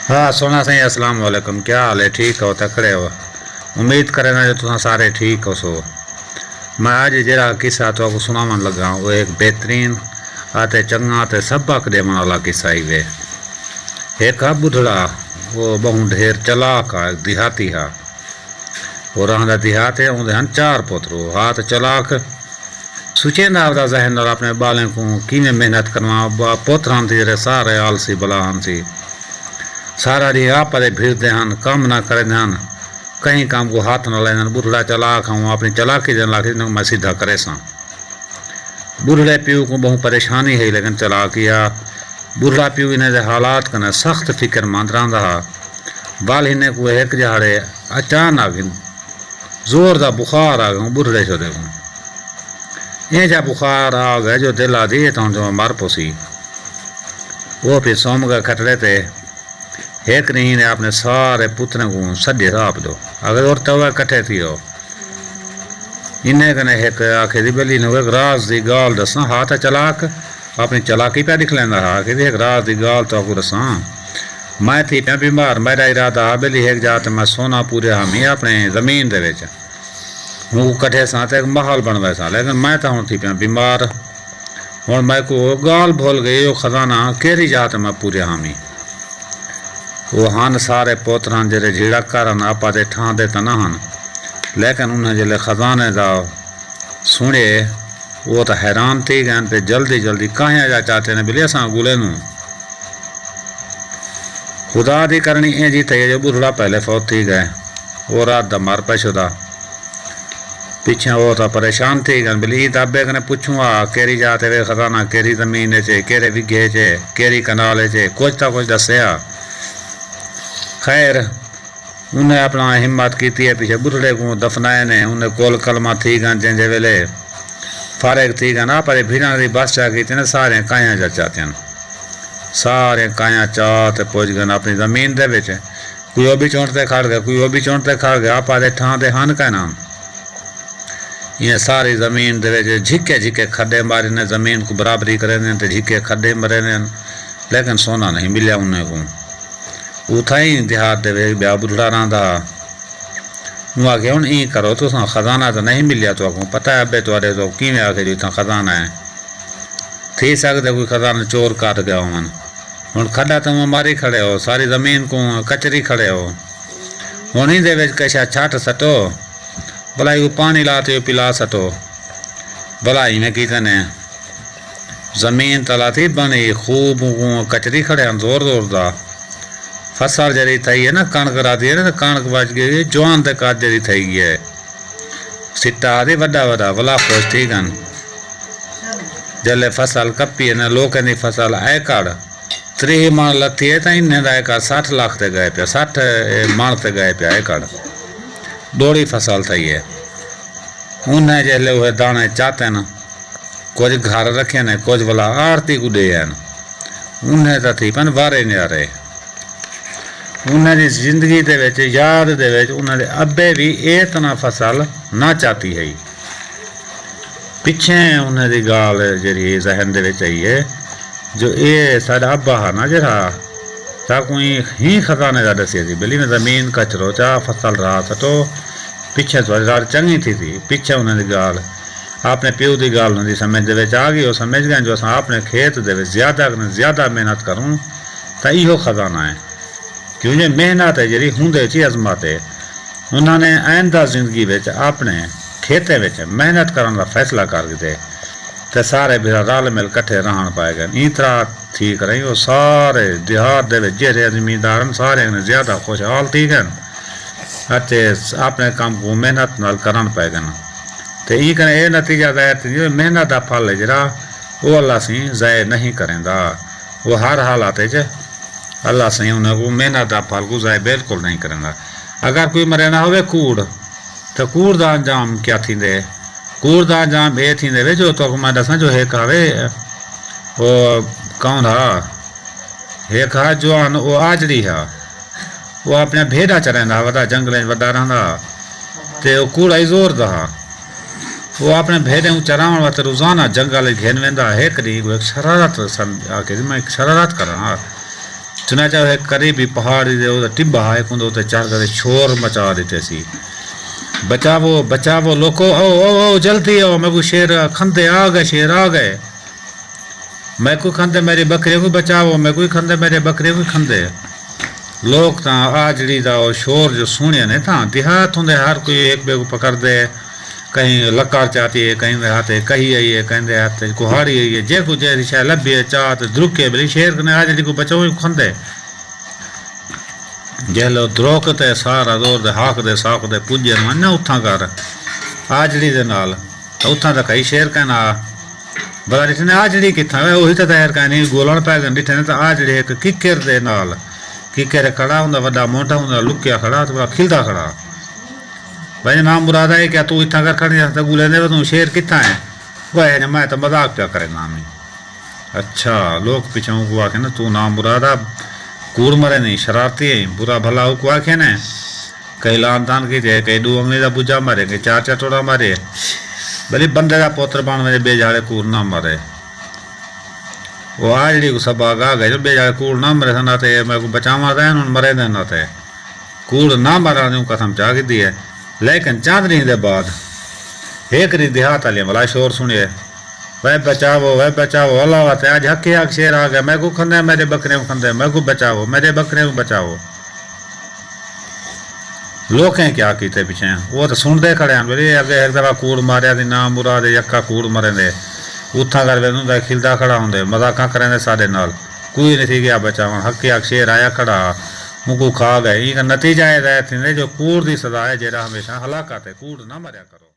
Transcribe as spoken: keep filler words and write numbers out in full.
ہاں سونا سائیں، السلام علیکم، کیا حال ہے؟ ٹھیک ہو؟ تکڑے ہو؟ امید کریندا جو تساں سارے ٹھیک ہوسو۔ میں اڄ جیڑھا قصہ تہاکوں سݨاوݨ لڳا، او ہک بہترین اتے چنڳا اتے سبق ݙیوݨ والا قصہ ہیوے۔ ہک ہا ٻڈھڑا، او ٻہوں ڈھیر چلاک ہا، دیہاتی ہا۔ او رہندا دیہات ہے، اوندے ہن چار پتر۔ او ہا تاں چلاک، سوچیندا آپدا ذہن نال اپݨے ٻالیں کوں کیویں محنت کرواں۔ ٻا پتر ہن سی جیڑھے سارے آلسی بلا ہن سی، سارا ݙینہہ آپا دے بھڑدے ہن، کم نہ کریندے ہن، کہیں کم کوں ہتھ نہ لیندے ہن۔ ٻڈھڑا چلاک ہا، اوں اپݨی چلاکی دے نال آکھیس، انہاں کوں میں سدھا کریساں۔ ٻڈھڑے پیو کوں ٻہوں پریشانی ہئی، لیکن چلاک ہا۔ ٻڈھڑا پیو انہیں دے حالات کنیں سخت فکر مند رہندا ہا۔ ول ہنے کوں ہک ݙیہاڑے اچانک زور دا بخار آ ڳیا ٻڈھڑے شودے کوں۔ اینجھا بخار آ ڳیا جو دل آہدی اے تاں جو مر پوسی۔ او پھر سم ڳئے کھٹڑے تے۔ ہک ݙینہہ نے اپݨے سارے پتریں کوں سݙیس، آپ ݙو اگر اور توے کٹھے تھیو۔ انہیں کنے ہک آکھیس، ٻلی نوں ہک راز دی ڳالھ ݙساں۔ ہا تاں چلاک، اپݨی چلاکی پیا ݙکھلیندا ہا۔ آکھیس، ہک راز دی ڳالھ تہاکوں ݙساں۔ میں تھی پیاں بیمار، میݙا ارادہ ہا ٻلی ہک جاہ تے میں سونا پورے ہامی اپݨے زمین دے وچ۔ ہوں کوں کڈھیساں تے ہک محل بݨویساں، لیکن میں تاں ہݨ تھی پیاں بیمار۔ ہݨ میکوں او ڳالھ بھل ڳئی، او خزانہ کیڑھی جاہ تے میں پورے ہامی؟ او ہن سارے پتر ہن جیڑھے جھیڑک کر ہن، آپا دے ٹھاندے تاں نہ ہن، لیکن انہیں جیلے خزانے دا سݨیے، او تاں حیران تھی ڳئن تے جلدی جلدی کاہیاں جا چاتے نے ٻلی اساں ڳولینوں۔ خدا دی کرݨی اینجھی تھئی جو ٻڈھڑا پہلے فوت تھی ڳئے۔ او رات دا مر پئے شودا۔ پچھیں او تاں پریشان تھی ڳئن، ٻلی ایں تاں ابے کنے پچھوں ہا، کیڑھی جاہ تے وے خزانہ، کیڑھی زمین اچ اے، کیڑھے وگھے اچ اے، کیڑھی کنال اچ اے، کجھ تاں کجھ ݙسے ہا۔ خیر، انہیں اپݨا ہمت کیتی ہے، پچھے ٻڈھڑے کوں دفنائے نے۔ انہیں کل کلمہ تھی ڳن، جینجھے ویلے فارغ تھی ڳن، آپا دے بھیݨاں دی بس چا کیتی نے، سارے کاہیاں چا چاتیاں۔ سارے کاہیاں چا تے پڄ ڳن اپݨی زمین دے وچ۔ کوئی او بھی چنڈ تے کھڑ ڳئے، کوئی او بھی چنڈ تے کھڑ ڳئے، آپا دے ٹھاندے ہن کائنا۔ ایہ ساری زمین دے وچ جھکے جھکے کھݙے ماری نے، زمین کوں برابری کریندے ہن تے جھکے کھݙے مریندے ہن، لیکن سونا نہیں ملیا انہیں کوں۔ اتھائیں دیہات دے وچ ٻیا ٻڈھڑا رہندا ہا۔ اوں آکھیا، ہݨ ایں کرو، تساں خزانہ تاں نہیں ملیا، تہاکوں پتہ ہے ابے تہاݙے توں کیویں آکھے جو اتھاں خزانہ ہے۔ تھی سڳدے کوئی خزانہ چور کڈھ ڳئے ہوون۔ ہݨ کھݙا تاں ماری کھڑے ہو، ساری زمین کوں کچری کھڑے ہو۔ ہݨ ایندے وچ کشا چھٹ سٹو، بھلا ایکوں پاݨی لا تے پلا سٹو۔ بھلا ایویں کیتے نے۔ زمین تلا تھی بݨی، خوب کوں کچری کھڑے ہن زور زور دا۔ فصل جیڑھی تھئی ہے نا، کݨک راہدی ہے نا، تے کݨک بچ ڳئی ہے، جوان تے قد جیڑھی تھئی ڳئی ہے۔ سٹا آہدی وݙا وݙا، ولا خوش تھی ڳن۔ جلے فصل کپی ہے نا، لوکیں دی فصل ایکڑ تریہہ مݨ لتھی ہے، تاں انہیں دا ایکڑ سٹھ لکھ تے ڳئے پیا، سٹھ مݨ تے ڳئے پیا ایکڑ۔ ݙوڑی فصل تھئی ہے۔ انہیں جلے اوہے داݨے چاتے نا، کجھ گھر رکھے نے، کجھ ولا آڑتی کوں ݙے آئن۔ انہیں تاں تھی پن وارے نیارے۔ انہیں دی زندگی دے وچ، یاد دے وچ، انہیں دے ابے وی اے طرح فصل نہ چاتی ہئی۔ پچھیں انہیں دی ڳالھ جیڑھی ذہن دے وچ آئی ہے جو اے ساݙا ابا ہا نا جیڑھا، ساکوں ایں ہی خزانے دا ݙسیا سی، بھلی میں زمین کچرو چا فصل راہ سٹو، پچھیں تہاݙی رڑ چنڳی تھیسی۔ پچھیں انہیں دی ڳالھ، اپݨے پیو دی ڳالھ انہیں دی سمجھ دے وچ آ ڳئی۔ او سمجھ ڳئے جو اساں اپݨے کھیت دے وچ زیادہ کنے زیادہ محنت کروں تاں ایہو خزانہ ہے۔ کیوں جو محنت ہے جیڑھی، ہوندے اچ ہی عظمت ہے۔ انہاں نے آئندہ زندگی وچ اپݨے کھیتیں وچ محنت کرݨ دا فیصلہ کر گھدے تے سارے بھرا رل مل کٹھے رہݨ پئے ڳئن۔ ایں طرح تھی کرئیں او سارے دیہات دے وچ جیڑھے زمیندار ہن، سارے کنے زیادہ خوشحال تھی ڳئن اتے اپݨے کم کوں محنت نال کرݨ پئے ڳئن۔ تے ایں کنے اے نتیجہ ظاہر تھیندے جو محنت دا پھل ہے جیڑھا، او اللہ سئیں ضائع نہیں کریندا۔ او ہر حالات وچ اللہ سئیں انہیں کوں محنت دا پھل کوں ضائع بالکل نہیں کریندا۔ اگر کوئی مریندہ ہووے کوڑ، تاں کوڑ دا انجام کیا تھیندے؟ کوڑ دا انجام اے تھیندے وے جو تہاکوں میں ݙساں جو ہک ہاوے، او کون ہا؟ ہک ہا جوان، او آجڑی ہا۔ او اپݨیاں بھیݙاں چریندا ہا، وݙا جنگلیں وچ وݙا رہندا ہا۔ تے او کوڑا ہی زور دا ہا۔ او اپݨے بھیݙیں کوں چراوݨ واسطے روزانہ جنگل وچ گھن ویندا ہا۔ ہک ݙینہہ کوں ہک شرارت سم-، آکھے، میں ہک شرارت کراں ہا۔ چنانچہ او ہک قریبی پہاڑی دے اودا ٹبا ہا، ہک اوندے اتے چڑھ کے تے شور مچا ݙتے سی، بچاوو، بچاوو لوکو، او، او، او، جلدی آؤ، میکوں شیر کھندے، آ ڳئے، شیر آ ڳئے۔ میکوں کھندے، میری ٻکریاں کوں بچاوو، میکوں ہی کھندے، میری ٻکریاں کوں ہی کھندے۔ لوک تاں آجڑی دا او شور جو سُݨیا نے تاں دیہات ہوندے ہر کوئی ہک ٻئے کوں پکڑدے، کہیں لکڑ چاتی ہے، کہیں دے ہتھ کہی آئی ہے، کہیں دے ہتھ کہاڑی آئی ہے، جیکوں جیڑھی شے لبھی ہے چا تے درکے بھلی شیر کنے آجڑی کوں بچاوو کھندے۔ جہلے او دروک تے سارا زور دے ہاکدے ساکدے پڄے ونڄ نہ اتھاں کر آجڑی دے نال، تاں اتھاں تاں کئی شیر کائنا۔ بھلا ݙٹھے نے آجڑی کتھاں وے؟ اوہی تاں ظاہر کائنی، ڳولݨ پئے ڳئے۔ ݙٹھے نے تاں آجڑی ہک ککر دے نال، ککر کھڑا ہوندا، وݙا موٹا ہوندا، لکیا کھڑا تے بھلا کھلدا کھڑا۔ بھئی نامراد آئے، کیا توں اتھاں کر کھڑی ہیں؟ تاں ڳولیندے وے توں شیر کتھاں ہے؟ وہ ہے نے، میں تاں مذاق پیا کریندا ہاں۔ اچھا، لوک پچھوں کوں آکھے نا، توں نامراد آ، کوڑ مرے نہیں، شرارتی ہے، برا بھلا اوکوں آکھے نے، کہیں لعن طعن کیتے، کہیں ݙو انگلی دا بجا مارے، کہیں چار چٹوڑا مارے، بھلی بندے دا پتر بݨ ونڄے، ٻئے جھاڑے کوڑ نہ مرے۔ او آجڑی کوں سبق آ ڳئے جو ٻئے جھاڑے کوڑ نہ مرے سن، اتے میکوں بچاوݨ دا ہن، ہݨ مریندے نہ تے۔ کوڑ نہ مارݨ دی قسم چا گھدی ہے۔ لیکن چند ݙینھ دے بعد ہک ݙینھ دیہات آلیاں بھلا شور سُݨیے، وے بچاوو، وے بچاوو، اللہ واسطے اڄ ہکے ہک شیر آ ڳئے، میکوں کھندے، میݙے ٻکریاں کوں کھندے، میکوں بچاوو، میݙے ٻکریاں کوں بچاوو۔ لوکیں کیا کیتے پچھیں، او تاں سُݨدے کھڑے ہن، ویلے اڳے ہک دفعہ کوڑ ماریا سی، نامراد یکا کوڑ مریندے، اتھاں کر ویندوں تاں کھلدا کھڑا ہوندے، مذاقاں کریندے ساݙے نال، کوئی نی تھی ڳیا بچاوݨ، ہکے ہک شیر آیا کھڑا ہا، اونکوں کھا ڳئے۔ ایں دا نتیجہ اے ظاہر تھیندے جو کوڑ دی سزا ہے جیڑھا ہمیشہ ہلاکت ہے، کوڑ نہ مریا کرو۔